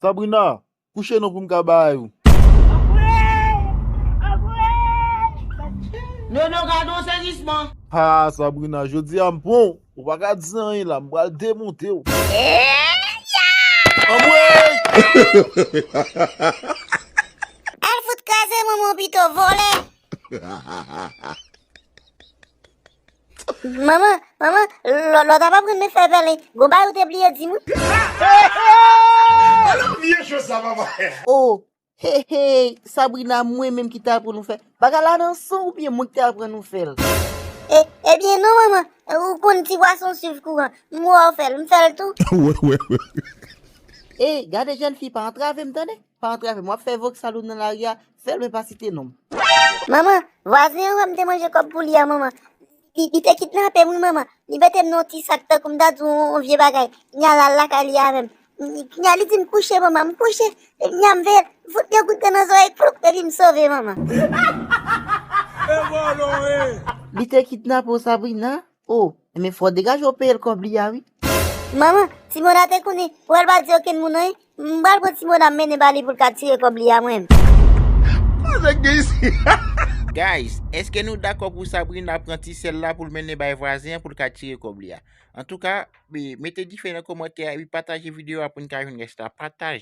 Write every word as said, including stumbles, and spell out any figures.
Sabrina, kouche non pou m ka bay ou. Nono, gade yon sezisman. Ha, Sabrina, jodi a m pran w. Ou pa ka di anyen la, m pral demonte w. Anmwey! Al fout kraze manman w pito, vòlè. Manman, manman, lò, lò w t ap aprann mwen fè pèlen, gon bagay ou te bliye di m wi. Vye cho sa papa. Oh, hey, hey, Sabrina, mwen menm ki te aprann ou fè. Bagay la nan san oubyen mwen ki te aprann ou fè l? E, ebyen non, manman, ou konn ti pwason swiv kouran. M wè w fè l, m fè l tou. Ey, gade jèn fi, pa antrave m tande. Pa antrave m, w ap fè voksal ou nan lari a, fè l men pa site non m. Manman, vwazen an wè m te manje kòb pou li a, manman. Li, li te kidnape m wi, manman. Li mete m nan yon ti sak tankou m ta di w yon, yon vye bagay. Kounya l al lakay li avè m. Kounya li di m kouche, manman, m kouche. Kounya m veye l, m fout yon kout grenn nan zòrèy, ploup, epi m sove, manman. Li te kidnape w, Sabrina? Oh, men fò w degaje w peye l kòb li a wi. Manman, Simona te konnen, pou l pa di okenn moun anyen, m pral pran Simona m mennen ba li pou l ka tire kòb li a mwen menm. Sa k gen isi? Guys, èske nou dakò pou Sabrina pran ti sèl la pou l mennen bay vwazen an pou l ka tire kòb li a? Antouka, mete dife nan kòmantè a epi pataje videyo a pou n ka jwenn rès la. Pataje.